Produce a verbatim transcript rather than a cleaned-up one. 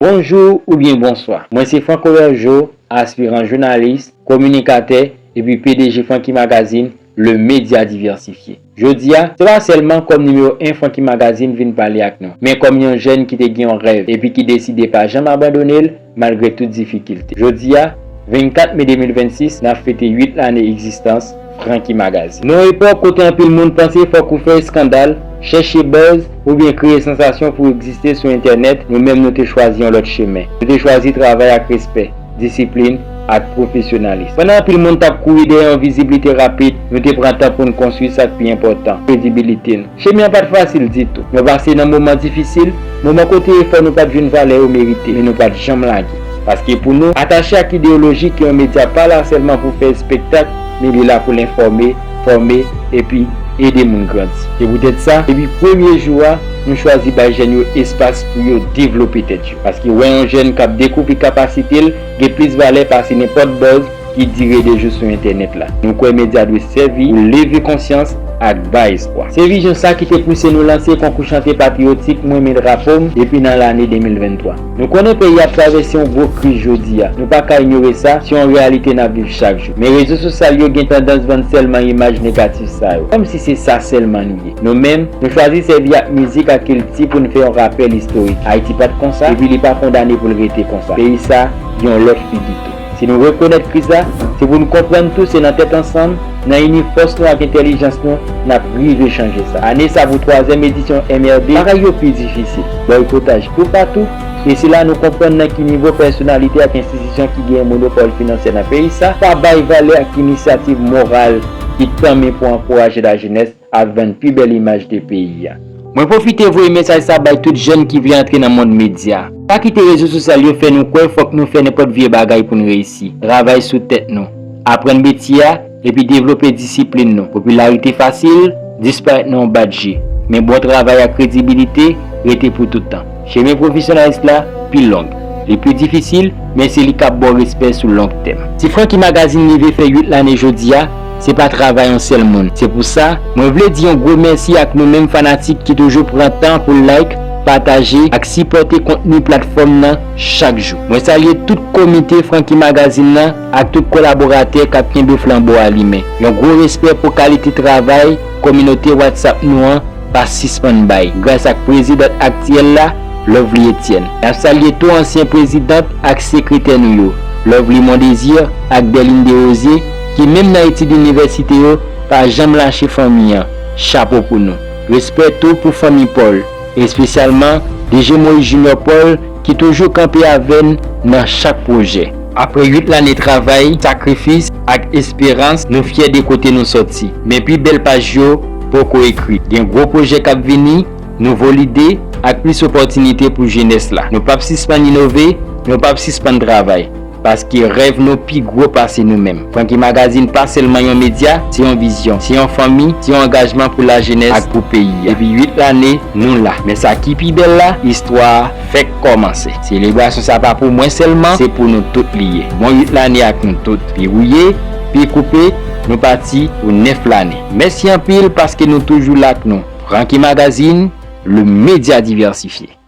Bonjou oubyen bonswa. Mwen se Franco Bergeau, aspiran jounalis, kominikatè epi P D G Francky Magazine, le média diversifié. Jodi a, se pa sèlman kòm nimewo en Francky Magazine vin pale ak nou, men kòm yon jèn ki te gen yon rèv epi ki deside pa janm abandone l malgre tout difikilte. Jodi a, vennkat me de mil vennsis, n ap fete uit lane egzistans Francky Magazine. Nan yon epòk kote anpil moun panse fòk ou fè eskandal, chèche buzz, oubyen kreye sansasyon pou w egziste sou entènèt, nou menm nou te chwazi yon lòt chemen. Nou te chwazi travay ak respè, disiplin, ak pwofesyonalis. Pandan anpil moun t ap kouri dèyè yon viziblite rapid, nou te pran tan pou n konstwi sa k pi enpòtan, kredibilite n. Chemen an pa t fasil ditou. Nou pase nan moman difisil, moman kote efò nou pa t jwenn valè yo merite, men nou pa t janm lage. Paske pou nou, atache ak ideyoloji ke yon medya pa la sèlman pou fè espektak, men li la pou l enfòme, fòme, epi ede moun grandi. Se poutèt sa, depi premye jou a, nou chwazi bay jèn yo espas pou yo devlope tèt yo. Paske wè yon jèn k ap dekouvri kapasite l gen plis valè pase nenpòt buzz ki dire de jou sou entènèt la. Nou kwè medya dwe sèvi pou leve konsyans ak bay espwa. Se vizyon sa ki te pouse nou lanse konkou chante patriyotik Mwen Men Drapo M depi nan lane de mil venntwa. Nou konnen peyi a ap travèse yon gwo kriz jodi a. Nou pa ka inyore sa, se yon reyalite n ap viv chak jou. Men rezo sosyal yo gen tandans vann sèlman imaj negatif sa yo, kòmsi se sa sèlman nou ye. Nou menm, nou chwazi sèvi ak mizik ak kilti pou n fè yon rapèl istorik. Ayiti pa t konsa, epi li pa kondane pou l rete konsa. Peyi sa gen yon lòt figi tou. Si nou rekonèt kriz la, se pou nou konprann tou se nan tèt ansanm, nan ini fòs nou ak entèlijans nou, n ap rive chanje sa. Ane sa pou twazyèm edisyon M R D, bagay yo pi difisil. Bòykotaj toupatou, e se la nou konprann nan ki nivo pèsonalite ak enstitisyon ki genyen monopòl finansyè nan peyi sa pa bay valè ak inisyativ moral ki tanmen pou ankouraje lajenès ak vann pi bèl imaj de peyi a. Mwen pwofite voye mesaj sa bay tout jèn ki vle antre nan mond medya. Pa kite rezo sosyal yo fè nou kwè fòk nou fè nenpòt vye bagay pou n reyisi. Travay sou tèt nou, aprann metye a, epi devlope disiplin nou. Popilarite fasil disparèt nan yon bat je, men bon travay ak kredibilite rete pou tout tan. Chemen pwofesyonalis la pi long, li pi difisil, men se li k ap ba w respè sou long tèm. Si Francky Magazine rive fè uit lane jodi a, se pa travay yon sèl moun. Se pou sa, mwen vle di yon gwo mèsi ak nou menm fanatik ki toujou pran tan pou like, pataje ak sipòte kontni platfòm nan chak jou. Mwen salye tout komite Francky Magazine nan ak tout kolaboratè k ap kenbe flanbo a limen. Yon gwo respè pou kalite travay kominote WhatsApp nou an pa sispann bay, gras ak prezidan aktyèl la, Lovely Etienne. N ap salye tou ansyen prezidant ak sekretè nou yo, Lovely Mondésir ak Derline Desrosiers, ki menm nan etid inivèsite yo, pa janm lache fanmi an. Chapo pou nou. Respè tou pou fanmi Paul, espesyalman D J Moïse Junior Paul, ki toujou kanpe avè n nan chak pwojè. Apre uit lane travay, sakrifis ak esperans, nou fyè de kote nou sòti. Men pi bèl paj yo poko ekri. Gen gwo pwojè k ap vini, nouvo lide, ak plis opòtinite pou jenès la. Nou p ap sispann inove, nou p ap sispann travay. Paske rèv nou pi gwo pase nou menm. Francky Magazine pa sèlman yon medya, se yon vizyon, se yon fanmi, se yon angajman pou lajenès ak pou peyi a. Depi uit lane, nou la. Men sa ki pi bèl la, istwa a fèk kòmanse. Selebrasyon sa pa pou mwen sèlman, se pou nou tout li ye. Bon uit lane ak nou tout. Pi wouye, pi koupe, nou pati pou nèf lane. Mèsi anpil paske nou toujou la ak nou. Francky Magazine, le média diversifié.